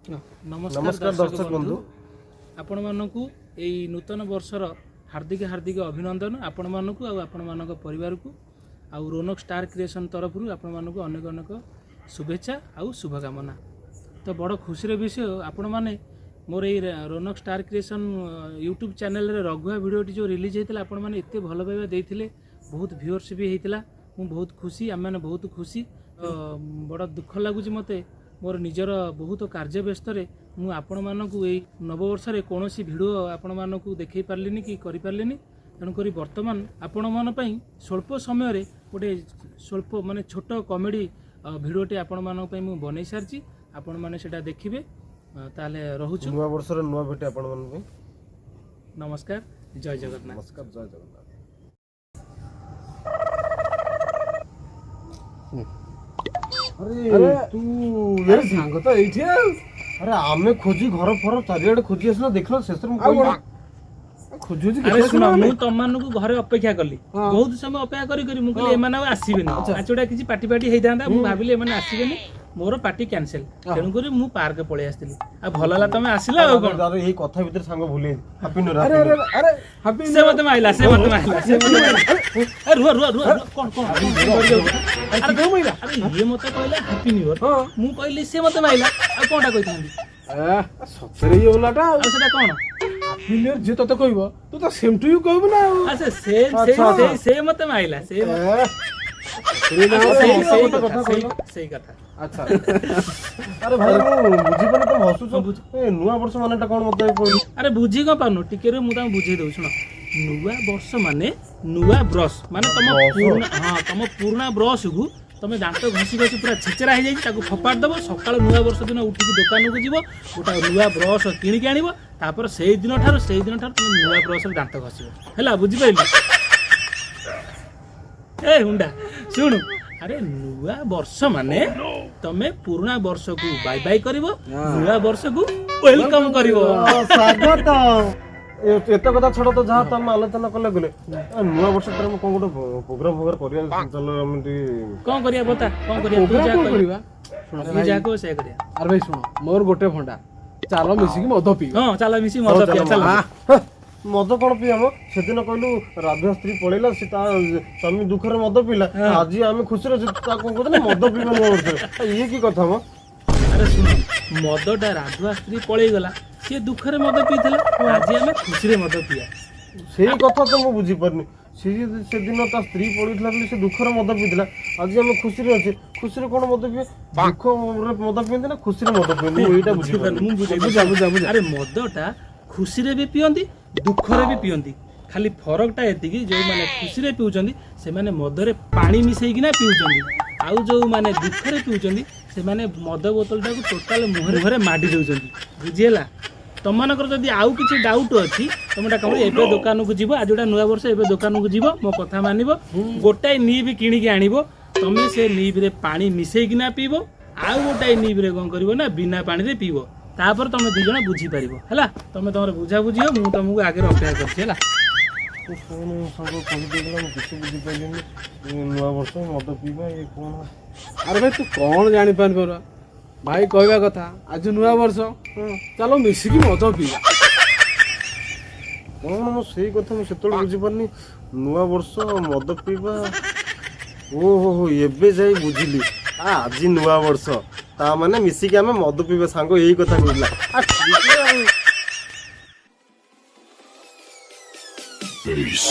ନମସ୍କାର ନମସ୍କାର ଦର୍ଶକ ଦର୍ଶକ ବନ୍ଧୁ, ବନ୍ଧୁ। ଆପଣମାନଙ୍କୁ ଏଇ ନୂତନ ବର୍ଷର ହାର୍ଦ୍ଦିକ ହାର୍ଦ୍ଦିକ ଅଭିନନ୍ଦନ ଆପଣମାନଙ୍କୁ ଆଉ ଆପଣମାନଙ୍କ ପରିବାରକୁ, ଆଉ ରୋନକ ଷ୍ଟାର କ୍ରିଏସନ୍ ତରଫରୁ ଆପଣମାନଙ୍କୁ ଅନେକ ଅନେକ ଶୁଭେଚ୍ଛା ଆଉ ଶୁଭକାମନା। ତ ବଡ଼ ଖୁସିର ବିଷୟ, ଆପଣମାନେ ମୋର ଏଇ ରୋନକ ଷ୍ଟାର କ୍ରିଏସନ୍ ୟୁଟ୍ୟୁବ୍ ଚ୍ୟାନେଲରେ ରଘୁଆ ଭିଡ଼ିଓଟି ଯେଉଁ ରିଲିଜ୍ ହେଇଥିଲା, ଆପଣମାନେ ଏତେ ଭଲ ପାଇବା ଦେଇଥିଲେ, ବହୁତ ଭିଉଅର୍ସ ବି ହେଇଥିଲା। ମୁଁ ବହୁତ ଖୁସି, ଆମେମାନେ ବହୁତ ଖୁସି। ତ ବଡ଼ ଦୁଃଖ ଲାଗୁଛି ମୋତେ, ମୋର ନିଜର ବହୁତ କାର୍ଯ୍ୟ ବ୍ୟସ୍ତରେ ମୁଁ ଆପଣମାନଙ୍କୁ ଏଇ ନବବର୍ଷରେ କୌଣସି ଭିଡ଼ିଓ ଆପଣମାନଙ୍କୁ ଦେଖାଇ ପାରିଲିନି କି କରିପାରିଲିନି। ତେଣୁକରି ବର୍ତ୍ତମାନ ଆପଣମାନଙ୍କ ପାଇଁ ସ୍ୱଳ୍ପ ସମୟରେ ଗୋଟେ ସ୍ୱଳ୍ପ ମାନେ ଛୋଟ କମେଡ଼ି ଭିଡ଼ିଓଟି ଆପଣମାନଙ୍କ ପାଇଁ ମୁଁ ବନେଇ ସାରିଛି। ଆପଣମାନେ ସେଇଟା ଦେଖିବେ। ତାହେଲେ ରହୁଛୁ। ନୂଆ ବର୍ଷର ନୂଆ ଭେଟି ଆପଣମାନଙ୍କ ପାଇଁ। ନମସ୍କାର, ଜୟ ଜଗନ୍ନାଥ। ନମସ୍କାର, ଜୟ ଜଗନ୍ନାଥ। ଆରେ ତୁ ଆରେ ସାଙ୍ଗ ତ ଏଇଠି ଆଉ। ଆରେ ଆମେ ଖୋଜି ଘର ଫର ଚାରିଆଡେ ଖୋଜି ଆସିଲ, ଦେଖିଲ, ଶେଷରେ ମୁଁ ଆଉ କହିଲି କଣ ଖୋଜୁଛି? ଆରେ ଶୁଣ, ମୁଁ ତମମାନଙ୍କୁ ଘରେ ଅପେକ୍ଷା କଲି। ହଁ। ବହୁତ ସମୟ ଅପେକ୍ଷା କରି କରି ମୁଁ କହିଲି ଏମାନେ ଆଉ ଆସିବେନି। ଆଚୁଡ଼ା କିଛି ପାଟି ପାଟି ହେଇଥାନ୍ତା, ମୁଁ ଭାବିଲି ଏମାନେ ଆସିବେନି, ମୋର ପାର୍ଟି କ୍ୟାନସେଲ। ତେଣୁକରି ମୁଁ ପାର୍କ ପଳେଇ ଆସିଥିଲି। ଆଉ ଭଲ ହେଲା ତମେ ଆସିଲ, ଆଉ କଣ? ଆରେ ଏଇ କଥା ଭିତରେ ସାଙ୍ଗ ଭୁଲି ହାପି ନ୍ୟୁ ଆରେ ଆରେ ଆରେ, ହାପି ସେ ମତେ ମାଇଲା, ସେ ମତେ ମାଇଲା, ସେ ମତେ ମାଇଲା। ଏ ରୁହ ରୁହ ରୁହ ରୁହ, କଣ କଣ କଣ? ଆରେ କଣ ମାଇଲା? ଆରେ ଇଏ ମତେ କହିଲା ହାପି ନ୍ୟୁ ଇୟର। ହଁ। ମୁଁ କହିଲି ସେ ମତେ ମାଇଲା, ଆଉ କଣଟା କହିଥାନ୍ତି? ସତରେ ଇଏ ଓଲାଟା ଆଉ। ଆଉ ସେଟା କଣ? ହାପି ନ୍ୟୁ ଇୟର ଯିଏ ତତେ କହିବ, ତୁ ତ ସେମ୍ ଟୁ you କହିବୁ ନା ଆଉ। ଆଚ୍ଛା, ସେ ସେ ସେ ସେ ମତେ ମାଇଲା, ସେ ସତରେ ନା। ସେଇ ଆଉ। ସେଇ ଗୋଟେ କଥା, କଥା ସେଇ କହିଲ। ସେଇ କଥା। ଆଚ୍ଛା। ଆରେ ଭାଇ, ମୁଁ ବୁଝିପାରୁନି, ତମେ ହସୁଛ। ଏ ନୂଆ ବର୍ଷ ମାନେଟା କଣ ମତେ କହିଲୁ? ଆରେ ବୁଝି କଣ ପାରୁନୁ? ଟିକେ ରୁହ, ମୁଁ ତାଙ୍କୁ ବୁଝେଇ ଦଉଛି। ଶୁଣ, ନୂଆ ବର୍ଷ ମାନେ ନୂଆ ବ୍ରଶ, ମାନେ ତମ ବ୍ରଶ? ପୁରୁଣା, ହଁ, ତମ ପୁରୁଣା ବ୍ରଶକୁ ତମେ ଦାନ୍ତ ଘଷି ଘଷି ପୁରା ଛେଚେରା ହେଇଯାଇଛି, ତାକୁ ଫୋପାଡ଼ି ଦବ। ସକାଳୁ ନୂଆ ବର୍ଷ ଦିନ ଉଠିକି ଦୋକାନକୁ ଯିବ, ଗୋଟେ ନୂଆ ବ୍ରଶ କିଣିକି ଆଣିବ। ତାପରେ ସେଇ ଦିନ ଠାରୁ ତମେ ନୂଆ ବ୍ରଶରେ ଦାନ୍ତ ଘଷିବ। ହେଲା, ବୁଝିପାରିଲୁ? ଏ ହୁଣ୍ଡା, ଶୁଣୁ। ଆରେ ନୂଆ ବର୍ଷ ମାନେ ତମେ ପୁରୁଣା ବର୍ଷକୁ ବାଇ ବାଇ କରିବ, ନୂଆ ବର୍ଷକୁ welcome କରିବ। ସ୍ୱାଗତ। ଏତେ କଥା ଛାଡ, ତ ଯାହା ତମେ ଆଲୋଚନା କଲେ ଗଲେ, ନୂଆ ବର୍ଷ ଆମେ କଣ ଗୋଟେ ପ୍ରୋଗ୍ରାମ ଫୋଗ୍ରାମ କରିବା? ଚାଲ ଆମେ ଟିକେ କଣ କରିବା ବତା, କଣ କରିବା ତୁ? ପ୍ରୋଗ୍ରାମ ଯାହା କଣ କହିବୁ। କରିବା? ତୁ ଯାହା କହିବ ସେଇଆ କରିବା। ଆରେ ଭାଇ ଶୁଣ, ମୋର ଗୋଟେ ଫଣ୍ଡା, ଚାଲ ମିଶିକି ମଦ ପିଇବା। ହଁ, ଚାଲ ମିଶି ମଦ ପିଇବା, ଚାଲ। ମଦ କଣ ପିଇବା ମ? ସେଦିନ କହିଲୁ ରାଧୁଆ ସ୍ତ୍ରୀ ପଳେଇଲା, ସେ ତା ସ୍ୱାମୀ ଦୁଃଖରେ ମଦ ପିଇଲା। ଆଜି ଆମେ ଖୁସିରେ ଅଛୁ, ତା କଣ କହୁଥିଲେ ମଦ ପିଇବା ନୂଆ ବର୍ଷରେ, ଇଏ କି କଥା ମ? ଆରେ ଶୁଣ, ମଦଟା ରାଧୁଆ ସ୍ତ୍ରୀ ପଳେଇଗଲା, ସିଏ ଦୁଃଖରେ ମଦ ପିଇଥିଲା। ଆଜି ଆମେ ଖୁସିରେ ମଦ ପିଇବା। ସେଇ କଥା ତ ମୁଁ ବୁଝିପାରୁନି। ସେ ସେଦିନ ତା ସ୍ତ୍ରୀ ପଳେଇଥିଲା ବୋଲି ସେ ଦୁଃଖରେ ମଦ ପିଇଥିଲା। ଆଜି ଆମେ ଖୁସିରେ ଅଛେ, ଖୁସିରେ କଣ ମଦ ପିଇବା? ଦୁଃଖରେ ମଦ ପିଅନ୍ତି ନା ଖୁସିରେ ମଦ ପିଅନ୍ତି? ମୁଁ ଏଇଟା ବୁଝିପାରୁନି। ମୁଁ ବୁଝେଇ ବୁଝା ବୁଝା ବୁଝା। ଆରେ ମଦଟା ଖୁସିରେ ବି ପିଅନ୍ତି, ଦୁଃଖରେ ବି ପିଅନ୍ତି। ଖାଲି ଫରକଟା ଏତିକି, ଯେଉଁମାନେ ଖୁସିରେ ପିଉଛନ୍ତି ସେମାନେ ମଦରେ ପାଣି ମିଶେଇକିନା ପିଉଛନ୍ତି, ଆଉ ଯେଉଁମାନେ ଦୁଃଖରେ ପିଉଛନ୍ତି ସେମାନେ ମଦ ବୋତଲଟାକୁ ଟୋଟାଲ ମୁହଁରେ ମୁହଁରେ ମାଡ଼ି ଦେଉଛନ୍ତି। ବୁଝିହେଲା? ତମମାନଙ୍କର ଯଦି ଆଉ କିଛି ଡାଉଟ୍ ଅଛି, ତମେ ଏଟା କଣ, ଏବେ ଦୋକାନକୁ ଯିବ। ଆଜି ଗୋଟେ ନୂଆ ବର୍ଷ, ଏବେ ଦୋକାନକୁ ଯିବ, ମୋ କଥା ମାନିବ, ଗୋଟାଏ ନିବ୍ କିଣିକି ଆଣିବ। ତମେ ସେ ନିବ୍ରେ ପାଣି ମିଶେଇକିନା ପିଇବ, ଆଉ ଗୋଟାଏ ନିବ୍ରେ କ'ଣ କରିବ ନା ବିନା ପାଣିରେ ପିଇବ। ତାପରେ ତମେ ଦି ଜଣ ବୁଝିପାରିବ। ହେଲା, ତମେ ତମର ବୁଝାବୁଝି ହବ, ମୁଁ ତମକୁ ଆଗରେ ଅପେକ୍ଷା କରିଛି। ହେଲା? ତୁ କଣ ସାଙ୍ଗ କହିଦେଇଗଲା, ମୁଁ କିଛି ବୁଝିପାରିଲିନି। ଏ ନୂଆ ବର୍ଷ ମଦ ପିଇବା, ଇଏ କଣ? ଆରେ ଭାଇ, ତୁ କଣ ଜାଣିପାରୁନୁ ପରା? ଭାଇ କହିବା କଥା, ଆଜି ନୂଆ ବର୍ଷ, ଚାଲ ମିଶିକି ମଦ ପିଇବା। କଣ ମୁଁ ସେଇ କଥା ମୁଁ ସେତେବେଳେ ବୁଝିପାରୁନି। ନୂଆ ବର୍ଷ ମଦ ପିଇବା, ଓହୋ ହୋ, ଏବେ ଯାଇ ବୁଝିଲି। ଆଜି ନୂଆ ବର୍ଷ, ତା ମାନେ ମିଶିକି ଆମେ ମଦ ପିଇବା। ସାଙ୍ଗ ଏଇ କଥା କହୁଥିଲା। ଠିକ ଆଉ। Peace.